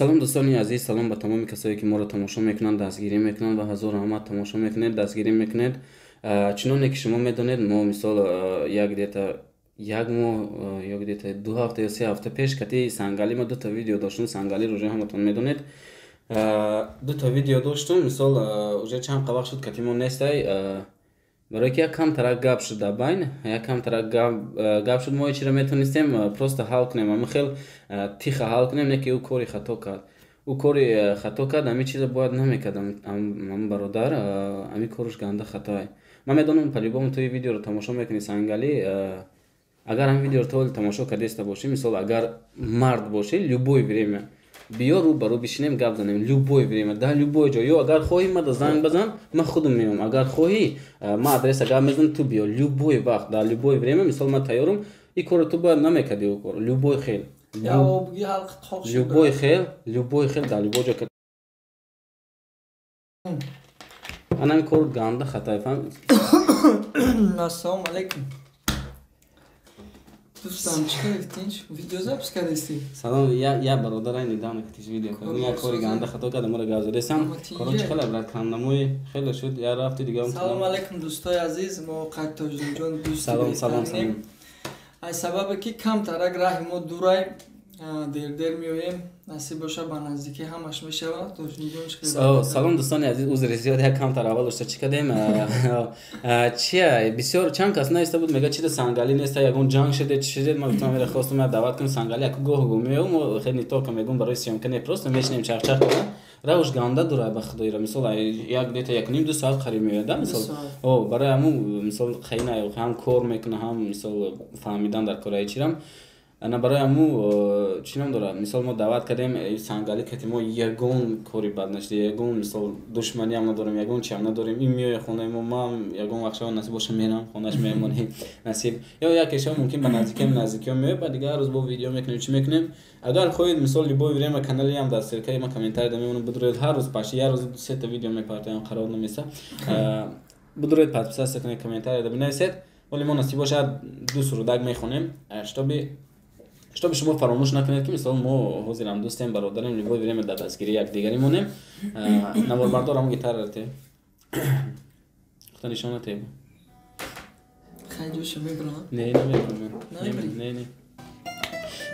Салом дӯстони азиз, салом ба тамоми касое ки моро тамошо мекунанд, дастгирӣ мекунанд ва ҳазор раҳмат тамошо мекунед, дастгирӣ мекунед. Чуноне ки шумо медонед, мо мисол як где-то як моҳ ё где-то 2 ҳафта ё 3 ҳафта пеш кати Сангали ма дута видео доштум. Сангали уже ҳаматон медонед. Дута видео доштум, мисол уже чанд вақт шуд кати мо нестай. Барои ки як камтарак гап шуд дар байн, як камтарак гап шуд, мо чиро метавонистем просто ҳал кунем, ҳамин хел тиха ҳал кунем, не ки ӯ кори хато кард. Ӯ кори хато кард, ҳамин чиза бояд намекард ҳамин бародар, ҳамин корш ганда хатое. Ман медонам по-любому ту ин видеоро тамошо мекунӣ Сангали, агар ҳамин видеоро то ҳол тамошо кардеста бошӣ, мисол агар мард бошӣ, любое время биё рӯ ба рӯ бишинем гап занем, любое время, дар любой ҷо. Ё агар хоҳӣ мада занг базан, ман худам меом. Агар хоҳӣ ман адреса гап мезанам, ту биё любой вақт, дар любое время, мисол ман тайёрам. Ин корро ту бояд намекардӣ, ӯ кор любой хел, любой хел, любой хел, дар любой ҷо. Ана ин кор ганда хатай, фаҳм. Ассалому алайкум. Дӯстам, чӣ кардӣ тинч? Видео запис кардисти? Салом, я бародар ай недавно катиш видео кардем. Я кори ганда хато кардам, моро гап задесам. Коро чӣ хеле брат, кандамои хеле шуд, я рафти дигар. Салом алайкум дӯстои азиз, мо Қайд Тоҷиддинҷон дӯсти. Салом, салом, салом. Ай сабабе ки камтарак раҳи мо дурай, дер-дер меоем, насиб боша ба наздикӣ ҳамаш мешавад. Тоҷиддинҷон чӣ кардӣ? Салом дӯстони азиз, узри зиёд, як камтар аввал дошта чӣ кардем? Чия, бисёр чанд кас наиста буд, мега чида Сангали неста, ягон ҷанг шуде, чӣ шуде. Ман гуфтам мера хостум я даъват кунам Сангали, яку гоҳ гоҳ меоям, мо хеле не только мегӯм барои съёмка не, просто мешинем чахчах кунем. Равш ганда дура ба худоира, мисол як где-то 1.5-2 соат қариб меояд, да, мисол. О, барои ҳамун мисол хайна ҳам кор мекунам, ҳам мисол фаҳмидан дар кораи чирам. Ана барои ҳамун чӣ ном дорад, мисол мо даъват кардем Сангали, кати мо ягон кори бад нашуда, ягон мисол душманиам надорем, ягон чиам надорем. Ин меояд хонаи мо, ман ягон вақт шава насиб боша мерам хонаш меҳмонӣ насиб. Ё яке шава мумкин ба наздикиам наздикиам меояд, ба дигар рӯз бо видео мекунем, чӣ мекунем. Агар хоҳед мисол любое время каналиам дар ссылкаи ма комментарий да мемонам, бидуред ҳар рӯз паши як рӯз 2-3 та видео мепартоям, қарор намеса. Бидуред подписаться кунед, комментарий да бинависед. Вале мо насиб бошад 2 сурудак мехонем, чтобы шумо фаромӯш накунед ки мисол мо ҳозирам дӯстем, бародарем, любое время дар дастгирии якдигарӣ монем. Наворбардор ҳамон гитарро те хута нишон натеб. Хай ҷоша мебарам. Не, намебарам. Не, не.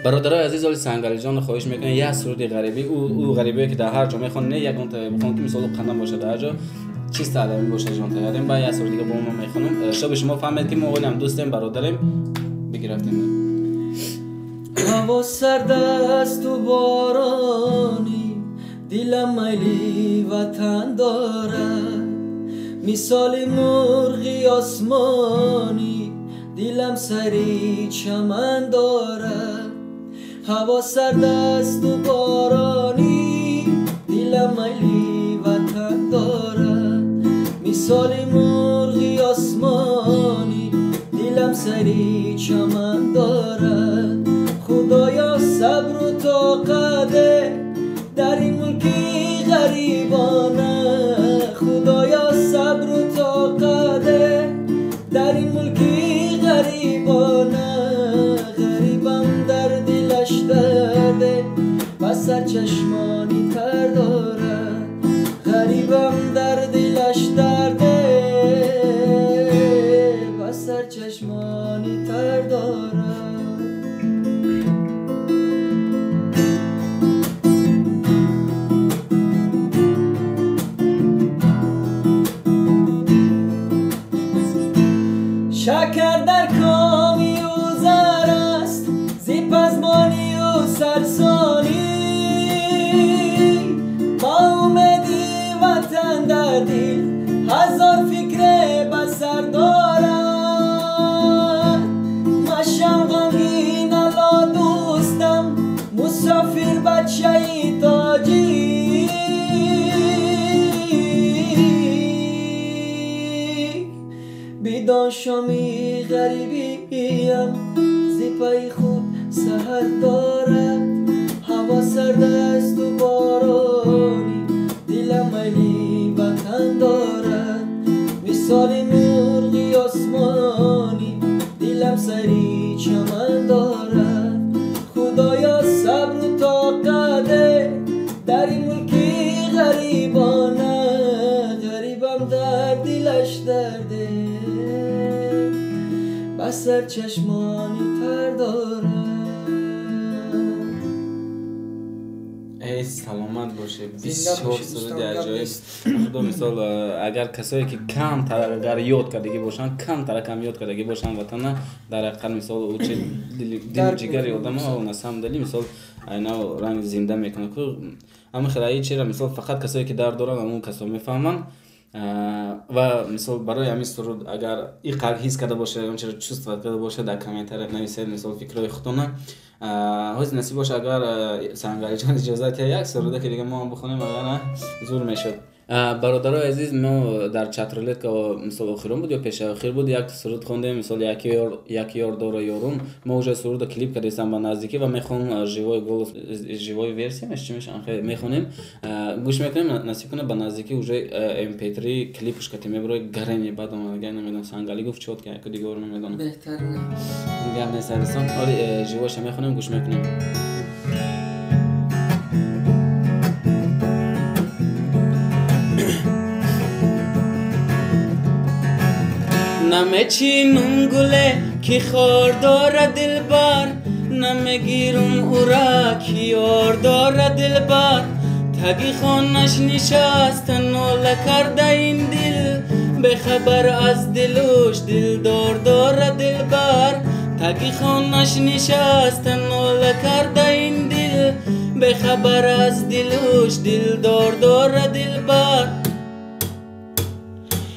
Бародарои азиз, оли Сангалиҷонро хоҳиш мекунем як суруди ғарибӣ, ӯ ғарибие ки дар ҳар ҷо мехонад, не ягон та бихон ки мисол ӯ қандам бошад дар ҳар ҷо, чиста адабӣ бошад ҷон таярем. Ба як суруди дига бо мо мехонам, чтобы шумо фаҳмед ки мо олиам дӯстем, бародарем. Бигирафтем. Ҳаво сард асту боронӣ, дилам майли ватан дорад, мисоли мурғи осмонӣ, дилам сари чаман дорад. Ҳаво сард асту боронӣ, дилам майли ватан дорад, мисоли мурғи осмонӣ, дилам сари чаман дорад. Худоё сабру тоқате дар ин мулки ғарибона, Худоё сабру тоқате дар ин мулки ғарибона. Ғарибам дар дилаш дарде ва сарчашмони тар дорад, ғарибам дар дилаш дарде ва сарчашмони тар дорад. Шакар дар коми ӯ зар аст, зи пазмони ӯ сарсонӣ, бо умеди ватан дар дил ҳазор фикре ба сар дорад. Машам ғамгин ало дӯстам, мусофир бачаи тоҷик, бидон шоми ғарибиям зи пайи худ саҳар дорад. Ҳаво сард асту боронӣ, дилам майли ватан дорад, мисоли мурғи осмонӣ, дилам сари чаман дорад. Худоё сабру тоқате اثر چشمانی تر دارد. эй саломат бошед, бисёр суруди аҷоиб. Худо, мисол, агар касое ки камтар агар ёд кардагӣ бошанд, камтаракам ёд кардагӣ бошанд ватана, дар ҳақиқат, мисол, учи дилу ҷигари одамо на самом деле, мисол, айнав ранг зинда мекунад. Ҳамин хел аи чира, мисол, фақат касое ки дард доранд, ҳамон касо мефаҳманд. Ва мисол, барои ҳамин суруд агар иқар ҳис карда бошед, он чиро чувствовать карда бошед, дар комментариях нависед, мисол, фикрҳои худтона. Ҳозир насиб боша, агар Сангалиҷон иҷозат диҳад, як суруда ки дига мо ҳам бихонем, агар на зур мешуд. Бародарои азиз, мо дар чатрулетка, мисол, охирон буд ё пешаохир буд, як суруд хондем, мисол, як ёр дора ёрум. Мо уже суруда клип кардестам ба наздикӣ ва мехонем живой голос, живой версия меш, чи меша, мехонем, гӯш мекунем. Насиб кунад, ба наздикӣ уже mp3 клипш кати мебарои гарени. Баъд омадага намедонам, Сангали гуфт чётко, яку дигаро намедонам. Беҳтарин. Гап нест, азизон, оли живоша мехонем, гӯш мекунем. Намечинум гуле ки хор дорад дилбар, намегирум ура ки ёр дорад дилбар. Таги хонаш нишаста нола карда ин дил, бехабар аз дилуш дилдор дорад дилбар. Таги хонаш нишаста нола карда ин дил, бехабар аз дилуш дилдор дорад дилбар.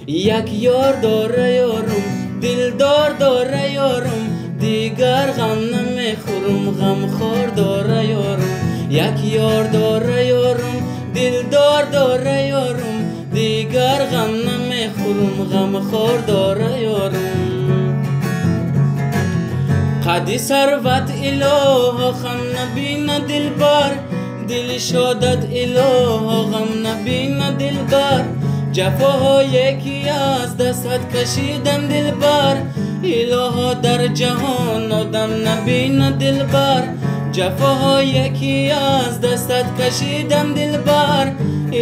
Як ёр дора ёрум, дилдор дора ёрум, дигар ғам намехӯрум, ғамхор дора ёрум. Як ёр дора ёрум, дилдор дора ёрум, дигар ғам намехӯрум, ғамхор дора ёрум. Қади сарват илоҳо хам набина дилбар, дили шодат илоҳо ғам набина дилбар. Ҷафоҳое ки аз дастат кашидам дилбар, илоҳо дар ҷаҳон одам набина дилбар. Ҷафоҳое ки аз дастат кашидам дилбар,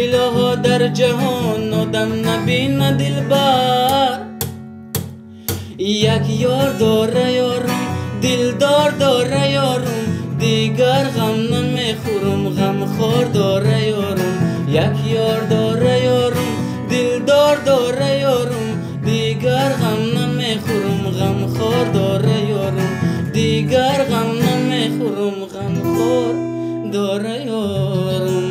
илоҳо дар ҷаҳон одам набина дилбар. Як ёр дора ёрум, дилдор дора ёрум, дигар ғам намехӯрум, ғамхор дора ёрум. Як ёр дора ёрум, дилдор дора ёрум, дигар ғам намехӯрум, ғамхор дора ёрум. Дигар ғам намехӯрум, ғамхор дора ёрум.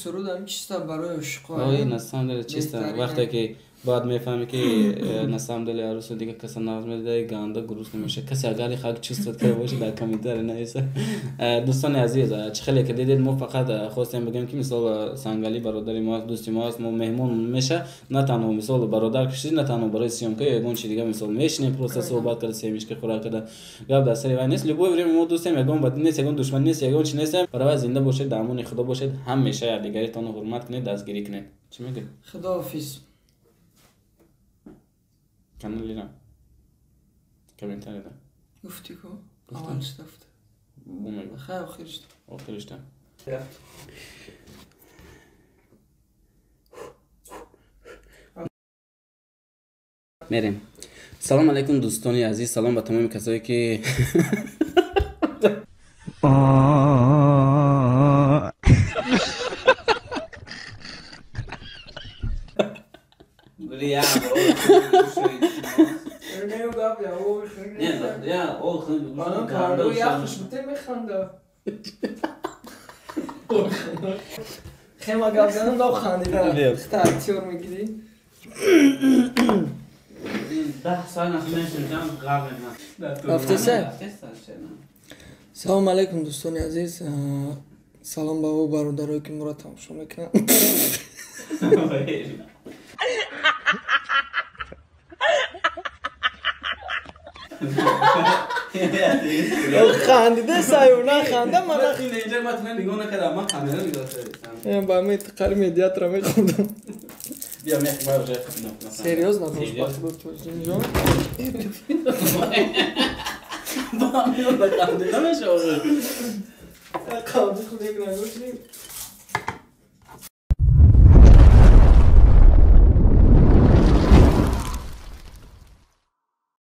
Суруд ҳам чиста барои ошиқо. Ой, на самом деле чиста. Вақте ки баъд мефаҳмӣ ки на самом деле арӯсу дига каса нағз медида, ганда грустно меша. Касе агар хак чувствовать карда бошад, дар комментарий нависа. Дӯстони азиз, чӣ хеле ки дидед, мо фақат хостем бигӯем ки, мисол, Сангали бародари мо аст, дӯсти мо аст, мо меҳмон меша. На танҳо, мисол, бародар кушид, на танҳо барои съёмка ё ягон чи дига, мисол, мешинем, просто суҳбат карда, семечка хӯрак карда, гап дар сари вай нест. Любое время мо дӯстем, ягон бадӣ нест, ягон душманӣ нест, ягон чи нестем. Барои зинда бошед, дар амони Худо бошед, ҳамеша якдигаритонро ҳурмат кунед, дастгирӣ кунед. Чӣ мегӯед? Худоҳофиз. Каналира комментарийда. Гуфтӣ ку? Аввалишда гуфта. Бумегу. Хай, охиришда. Охиришда. Мерем. Салом алейкум, дӯстони азиз, салом ба тамоми касое ки Хема гап занам, доб хандида. Хита актёр мегирӣ. Рафтеса? Салом алейкум, дӯстони азиз. Салом ба ӯ бародарое ки моро тамошо мекунанд. Хандида саю, наханда мана. Инҷа ман туна нигоҳ накардам, ман камера нигоҳ кардам. Ба ми қари медиатора мехондам. Бия, мехоҳам уже. Серьёзно, бошпас буд инҷо. Ба ми хандида мешавад. Қабди худ як нагӯши.